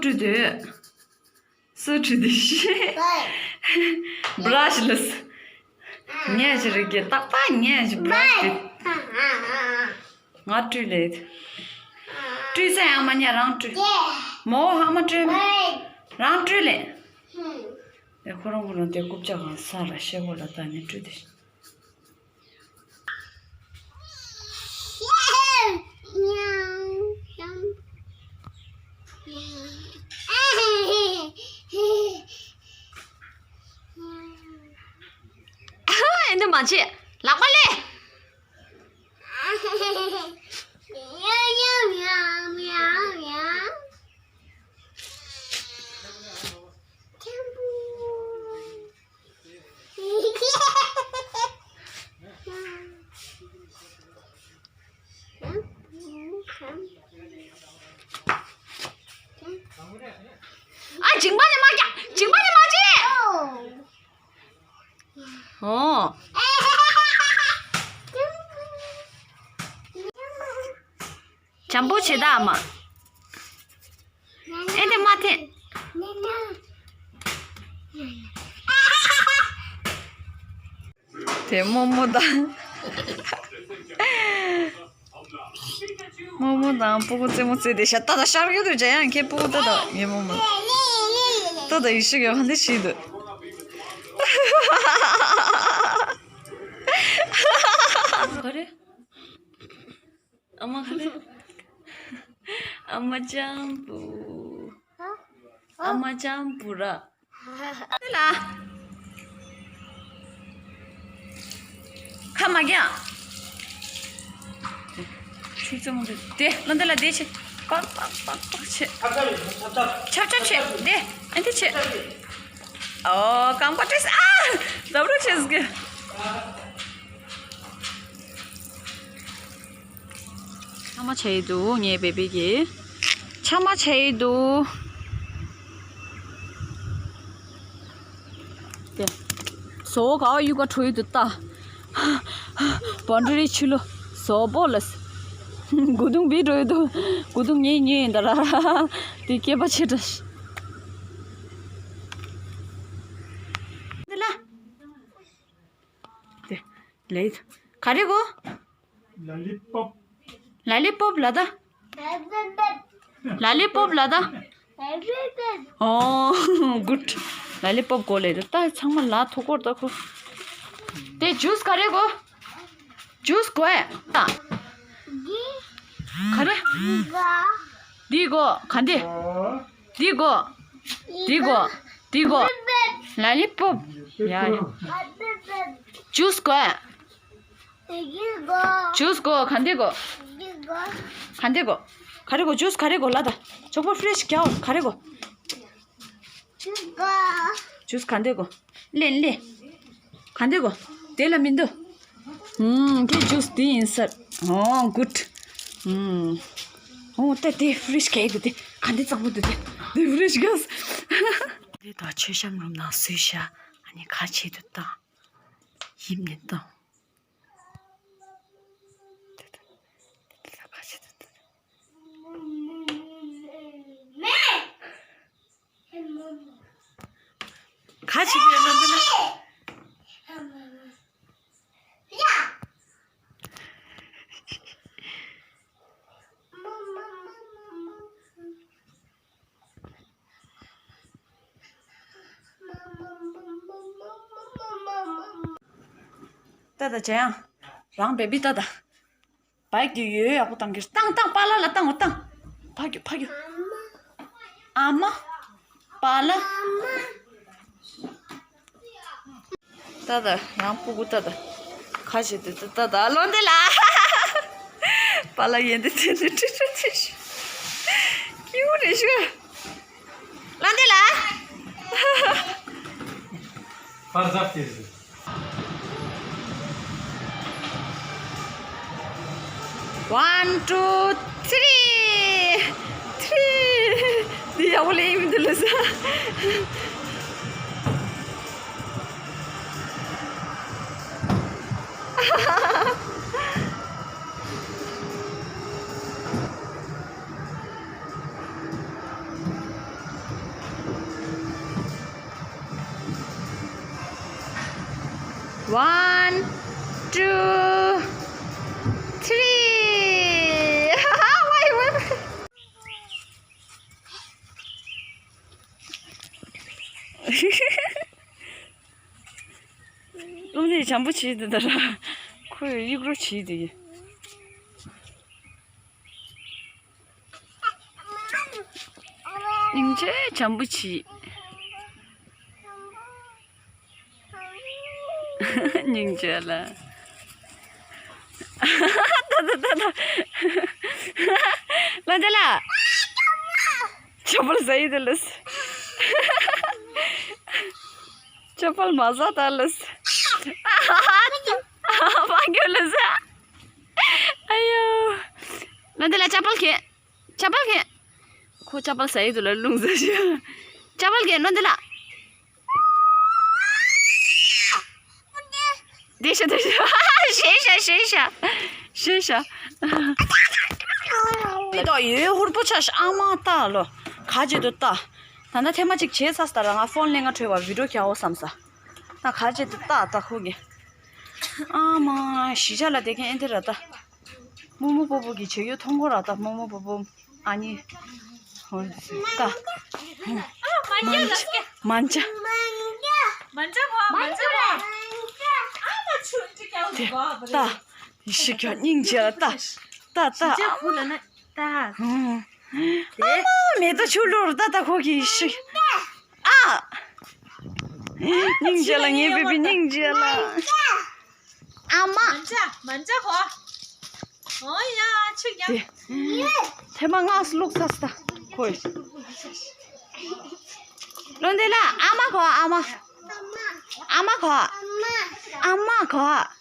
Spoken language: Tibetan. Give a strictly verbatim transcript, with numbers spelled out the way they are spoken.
བཀྲུས་དུས། སུ་བཀྲུས་དུས་ཤི། བྷ་ར་ཤི་ལ་སི། ཉལ་ཞིག་རིག་གི་ཏག་ཏག་ཉལ་ཞིག་བྷ་ར་ཤི་དེ། ང་བཀྲུས་ལེ། བཀྲུས་ས་ཡང་མ་ཉལ་རང་བཀྲུས། མོ་ཧ་མ་བཀྲུས་མ། རང་བཀྲུས་ལེ། ཨེ་ཁོ་རང་ཁོ་རང་དེ་རྐུབ་བཀྱག་གང་ས་ར་ཤེ་གོ་ལ་ད་ནི་བཀྲུས་དེ། ཨེ་འདི་མ་བྱེད། ལག་པ་ལས། ཨ། མཇིང་པ་ནས་མ་རྒྱག་མཇིང་པ་ནས་མ་བྱེད། ཨོ། འཇམ་པོ་བྱེད་ད་ཨ་མ། ཨེ་དེ་མ་འཐེན། དེ་རྨོ་མོ་དང་། རྨོ་མོ་དང་སྤུ་གུ་རྩེད་མོ་རྩེ་དེ་ཤ་ཏག་ཏག་ཤར་གྱི་འདུག་ཇ་ཡང་ཁྱེད་སྤུ་གུ་ཏག་ཏག་ངའི་རྨོ་མོ། ཏག་ཏག་ཡིད་ཤུགས་ཡོད་ཧ་འདི་ཤི་འདུག་ག་རེ། ཨ་མ་ག་རེ། ཨ་མ་ཅམ་པུ། ཨ་མ་ཅམ་པུ་ར། ལ། ཁ་མ་རྒྱག་ཆུ་ཙམ་འདུག་དེ་ལ་འདི་ལ་བསྡད་ཆེ། པག་པག་པག་པག་ཆེ། ཆབ་ཆབ་ཆེ། དེ་ཨ་འདི་ཆེ། ཨོ་རྐང་པ་བཀྲུས། ཨ། འདབ་རུ་ཆེ་ཟིག་ཆ་མ་ཆ་ཡི་འདུག་ངའི་བེ་བི་གི། ཆ་མ་ཆ་ཡི་འདུག་དེ། བཟོ་བོ་ག་བ་ཡུ་ག་འཕྲོ་ཡི་འདུག་ལྟ། བོན་ཌི་རི་ཆུ་ལོ། བཟོ་བོ་ལ། གུ་དུང་བི་འགྲོ་ཡི་འདུག་གུ་དུང་ངའི་ཉོས་ཡིན་ད་ར། དེ་སྐྱེས་པ་ཆེ་དྲགས། འདི་ལ། དེ། ལེ། ག་རེ་གོ། ལ་ལི་པོབ། ལ་ལི་པོབ་ལ་ད། ལ་ལི་པོབ་ལ་ད། ཨོ། གུཌ། ལ་ལི་པོབ་གོ་ལེ་ད་ཚང་མ་ལ་ཐོ་ཀོར་ད་ཁོ། དེ་ཇུས་ག་རེ་གོ། ཇུས་གོ་ཨེ། ད། ག་རེ། འདི་གོ་ག་འདི། འདི་གོ་འདི་གོ་འདི་གོ་ལ་ལི་པོབ། ཡ་ཡ། ཇུས་གོ་ཨེ། ཇུས་གོ་ག་འདི་གོ་ག་འདི་གོ་ག་རེ་གོ་ཇུས་ག་རེ་གོ་ལ་ད། ཆོག་པ་ཕི་རེ་ཤི་རྒྱག་ག་རེ་གོ་ཇུས་ག་འདི་གོ་ལེན་ལེ། ག་འདི་གོ་དེ་ལ་མི་འདུག་ཨུམ། དེ་ཇུས་དེ་ཡིན་ས། ཨོ་གུཌ། ཨུམ། ཨོ་ད་དེ་ཕི་རེ་ཤི་ག་ཡི་འདུག་དེ་ག་འདི་གཙང་པོ་འདུག་དེ་དེ་ཕི་རེ་ཤི་ག་དེ་ད་མཆོད་བཤམས་རུམ་ནང་སུས་ཤ། ཨ་ནི་ཁ་ཆེ་དུ་བཏང་། ཡིབ་ནས་བཏང་། ཁ་ཆེ་དུ་བཏང་། ཁ་ཆེ་དུ་ཡོད་ན་འདི་ན། ཏ་ཏ་ཇ་ཡང་། རང་བེ་བི་ཏ་ཏ། བག་གི་ཡོད་ཡག་པོ་བཏང་གི་བཏང་བཏང་པཱ་ལགས་ལ་བཏང་འོ་བཏང་། ཕ་གི་ཕ་གི་ཨ་མ། པཱ་ལགས། ཏ་ཏ་ཡང་སྤུ་གུ་ཏ་ཏ། ཁ་ཞེ་དེ་ཏ་ཏ་ལོ་འདི་ལ། པཱ་ལགས་ཡན་དེ་དེ་ནི་ཁྲི་ཁྲི་ཁྲི་ཤི། ཁྱིའུ་རེ་ཤི། ལོ་འདི་ལ། པར་ཟབ་ཅེས། One, two, three, three. འདི་ཡག་པོ་ལེན་མི་འདུག་ལ་ས། One, two, three. Why, why? རླུང་དེ་བྱམས་པོ་བྱེད་དེ་ད་ར། ཁོས་གཡུག་རོགས་བྱེད་དེ། སྙིང་རྗེ་བྱམས་པོ་བྱེད། སྙིང་རྗེ་ལ། ད་ད་ད་ད། ལ་འདི་ལ། ཅ་པལ་ཟ་ཡི་དེ་ལས། ཅ་པལ་མ་ཟ་ད་ལས། མ་འགྱོ་ལས། ཨ་ཡོ། ལ་འདི་ལ་ཅ་པལ་ཁྱེར། ཅ་པལ་ཁྱེར། ཁོ་ཅ་པལ་ཟ་ཡི་དེ་ལ་རླུང་ཟ་ཞིག་ཅ་པལ་ཁྱེར་ལ་འདི་ལ། བདེ་ཤ་བདེ་ཤ། ཤེས་ཤ་ཤེས་ཤ། ཤེས་ཤ། འདི་དག་ཡོད་ཧུར་པོ་ཆ་ཤ་ཨ་མ་ལྟ་ལོ། ག་ཅི་འདུག་ལྟ། ད་ནི་ཐེངས་མ་གཅིག་བྱས་ཚར་སོང་ད་ར། ང་ཕོན་ལེན་ག་འཕྲོས་པ་བི་ཌིའོ་རྒྱག་འོ་བསམ་ས། ད་ག་ཅི་འདུག་ལྟ་ད་ཁོ་གི། ཨ་མ་གཞིས་ཆགས་ལ་བསྡད་མཁན་ཨེ་འདི་ར་ད། རྨོ་མོ་སྤོ་བོ་གི་བྱེད་ཡུལ་མཐོང་གོ་ར་ད། རྨོ་མོ་སྤོ་བོ་ཨ་ནི། ཧོ་ད། མན་ཇ། མན་ཇ། མན་ཇ་ཁོ། མན་ཇ་ཁོ། ད། ཡི་ཤི་ཀྱང་སྙིང་རྗེ་ལ་ད། ད་ད། ཨ་མ་མེ་ཏོག་ཆུ་ལོར་ད་ད་ཁོ་གི་ཡི་ཤི། ཨ། སྙིང་རྗེ་ལ་ངའི་བེ་བི་སྙིང་རྗེ་ལ། ཨ་མ། མན་ཇ། མན་ཇ་ཁོ། ཨོ་ཡ། ཆུ་ཡ། དེ། ཐེངས་མ་ལྔ་བླུགས་ཚར་སོང་ད་ཁོས། ལོ་འདི་ལ་ཨ་མ་ཁོ་ཨ་མ། ཨ་མ་ཁོ། ཨ་མ་ཁོ།